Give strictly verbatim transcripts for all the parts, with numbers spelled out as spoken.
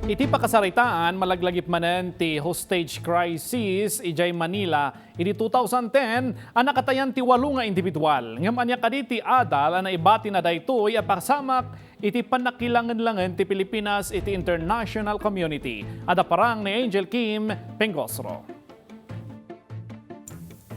Iti pakasaritaan, malaglagip manen ti hostage crisis idiay Manila idi two thousand ten a nakatayan ti walo nga individual. Ngem ania kadi ti adal a naibatina daytoy a pasamak iti pannakilangenlangen ti Pilipinas iti international community? Adda parang ni Angel Kim Pengosro.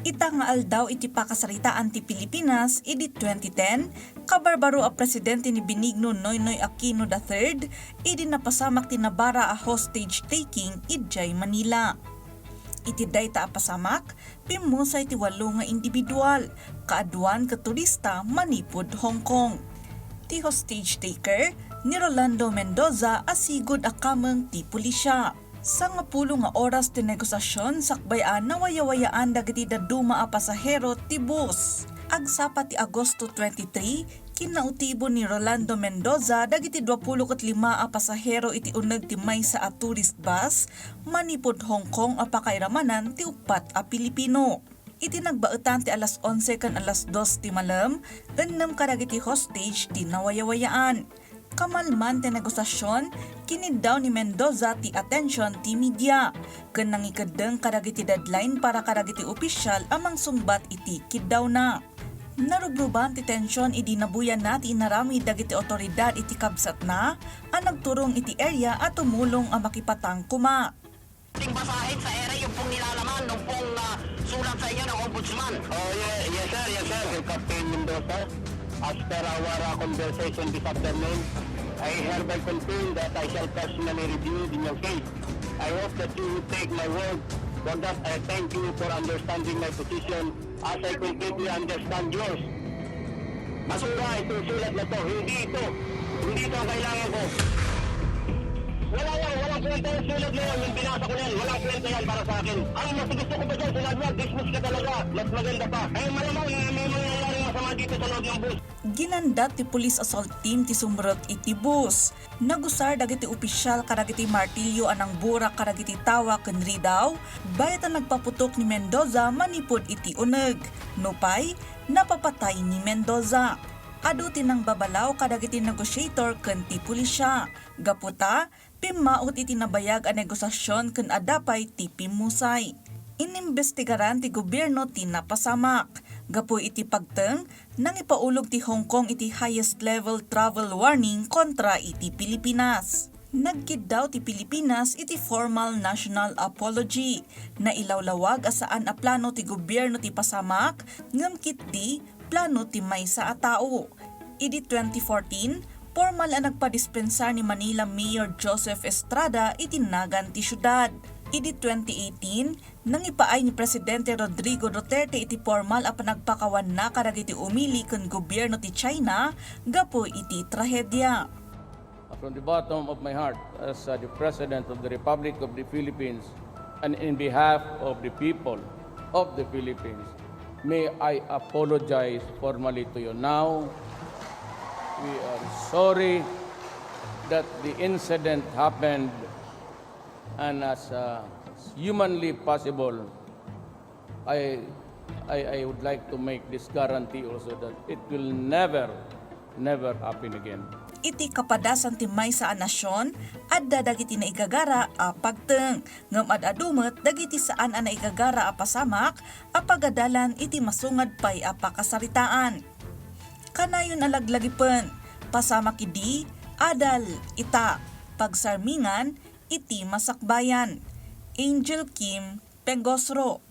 Ita nga aldaw iti pakasaritaan ti Pilipinas idi twenty ten, kabarbaro a presidente ni Benigno Noynoy Aquino the third idi napasamak ti nabara a hostage taking idiay Manila. Iti dayta a pasamak, pimmusay ti walo nga individual, kaaduan ket turista manipud Hong Kong. Ti hostage taker ni Rolando Mendoza a sigud a kameng ti pulisya. Sangapulo nga oras ti negosiasion sakbay a nawayawayaan dagiti dadduma a pasahero ti bus. Agsapa ti Agosto twenty-three, kinnautibo ni Rolando Mendoza dagiti duapulo ket lima a pasahero iti uneg ti maysa a tourist bus manipud Hong Kong a pakairamanan ti uppat a Pilipino. Iti nagbaetan ti alas onse ken alas dos ti malem, ennem kadagiti hostage ti nawayawayaan. Kamalman ti negosiasion, kiniddaw ni Mendoza ti atension ti media, ken nangikeddeng kadagiti deadline para kadagiti opisyal a mangsungbat iti kiddawna. Narubruban ti tension idi nabuyanna ti inaramid dagiti awtoridad iti kabsatna a nagturong iti area a tumulong a makipatang koma. Ting basahin sa ere yung pong nilalaman nung pong, ah, sulat sa inyo ng Ombudsman. Oh, ye-, yes, sir. Yes, sir. Captain Mendoza, as per our, uh, conversation this afternoon, I hereby confirm that I shall personally review the new case. I hope that you will take my word for that. I thank you for understanding my position as I completely understand yours. Basura itong sulat na to. Hindi ito. Hindi ito ang kailangan ko. Wala yan. Walang kwenta yung sulat na yan. Yung binasa ko na yan. Walang kwenta yan para sa akin. Ang mas gusto ko pa dyan, sinabi niya, dismiss ka talaga. Mas maganda pa. Eh, malamang na may mangyayaring masama dito sa loob ng bus. Ginandat ti police assault team ti sumrek iti bus. Nagusar dagiti opisyal kadagiti martilyo a nangburak kadagiti tawa ken ridaw, bayat a nagpaputok ni Mendoza manipud iti uneg. Nupay, napapatay ni Mendoza. Adu ti nangbabalaw kadagiti negotiator ken ti pulisya. Gapu ta, pimmaut iti nabayag a negosiasion ken adda pay ti pimmusay. Inimbestigaran ti gobierno ti napasamak. Gapu iti pagteng, nangipaulog ti Hong Kong iti highest level travel warning kontra iti Pilipinas. Nagkiddaw ti Pilipinas iti formal national apology. Nailawlawag a saan a plano ti gobierno ti pasamak, ngem ketdi plano ti maysa a tao. Idi twenty fourteen, pormal a nagpadispensar ni Manila Mayor Joseph Estrada iti nagan ti siudad. Idi twenty eighteen, nangipaay ni Presidente Rodrigo Duterte iti pormal a panagpakawanna kadagiti umili ken gobierno ti China gapu iti trahedia. From the bottom of my heart, as, uh, the President of the Republic of the Philippines, and in behalf of the people of the Philippines, may I apologize formally to you now. We are sorry that the incident happened, and as, uh, humanly possible, I, I, I would like to make this guarantee also that it will never, never happen again. Iti kapadasan ti maysa a nasion, adda dagiti naigagara a pagteng, ngem ad-adu met dagiti saan a naigagara a pasamak a pagadalan iti masungad pay a pakasaritaan. Kanayon a laglagipen, pasamak idi, adal, ita, pagsarmingan, iti masakbayan. Angel Kim Pengosro.